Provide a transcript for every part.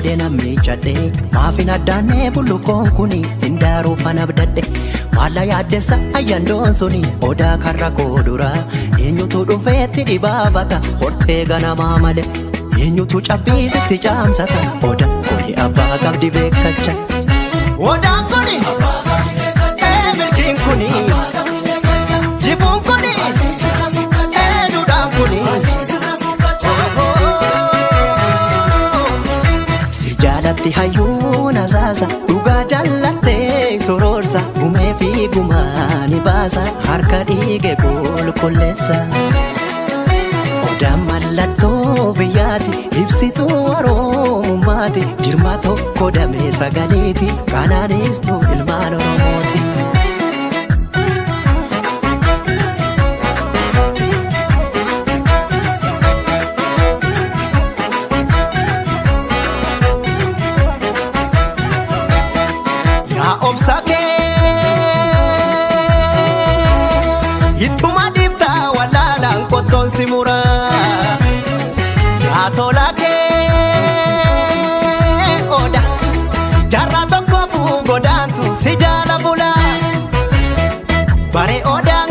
Koodee namni cadhee maafin addaannee bullukoon kuni hin daaruufan abdadhe maalla yaaddessa ayyandoon suni odaa karra koodura eenyutu dhufeetti dhibaafata hortee ganamaa malee eenyutu cabbiisitti caamsata odaan kuni abbaa qabdi beekacha. Odaan kuni milkiin kuni jibuun kuni duudhaan kuni. Si jaalatti hayyuun asaasa dhugaa jallattee sororsa gumee fi gumaa ni baasa harka dhiige qulqulleessa. Odaan mallattoo biyyaati ibsituu oromummaati jirma tokko damee sagaleeti kanaanistuu ilmaan Oromooti. Yaa obsa kee ittuma dhiiftaa wallaalaan qottoon si muraa. Yaa tola kee oda jaarraa tokko godaantu si jaala bulaa. Bare odaan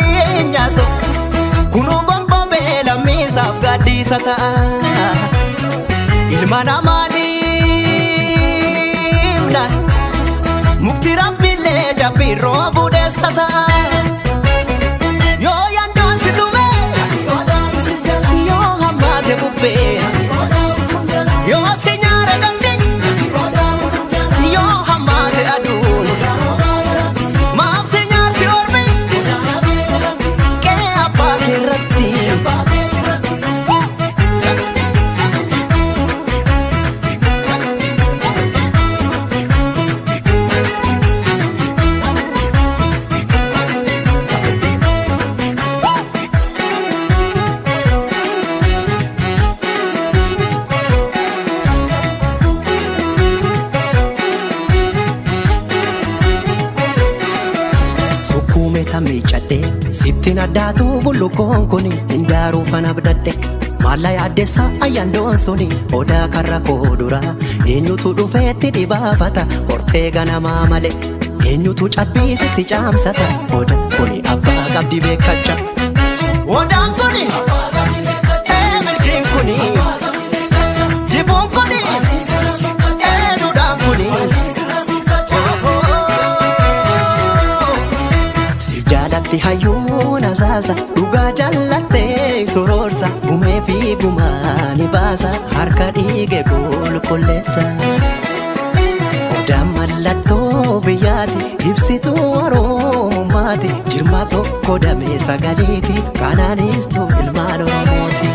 keenyaaso kunuu gonfomee lammiisaaf gaaddisa ta'a. Ilma namaa dhiibna mukti rabbiillee jabbiirroo budeessa ta'a. Yoo yandoon si tume yoo hammaate bubbee yoo si nyaara galli yoo hammaate aduun maaf si nyaarti ormi qe'ee abbaa keerratti. Sukkuume tamii cadhee sittiin addaatu bullukoon kuni hin daaruufan abdadhe maalla yaaddessa ayyandoon suni odaa karra koodura eenyutu dhufeetti dhibaafata hortee ganamaa malee eenyutu cabbiisitti caamsata odaan kuni abbaa qabdi beekacha. Odaan kuni milkiin kuni jibuun kuni duudhaan kuni. Si jaalatti hayyuun asaasa dhugaa jallattee sororsa gumee fi gumaa ni baasa harka dhiige qulqulleessa. Odaan mallattoo biyyaati ibsituu oromummaati jirma tokko damee sagaleeti kanaanistuu ilmaan Oromooti.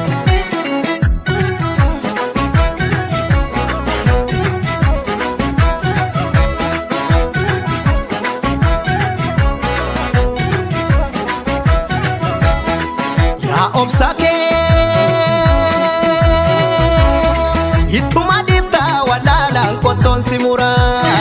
Yaa obsa kee ittuma dhiiftaa wallaalaan qottoon si muraa.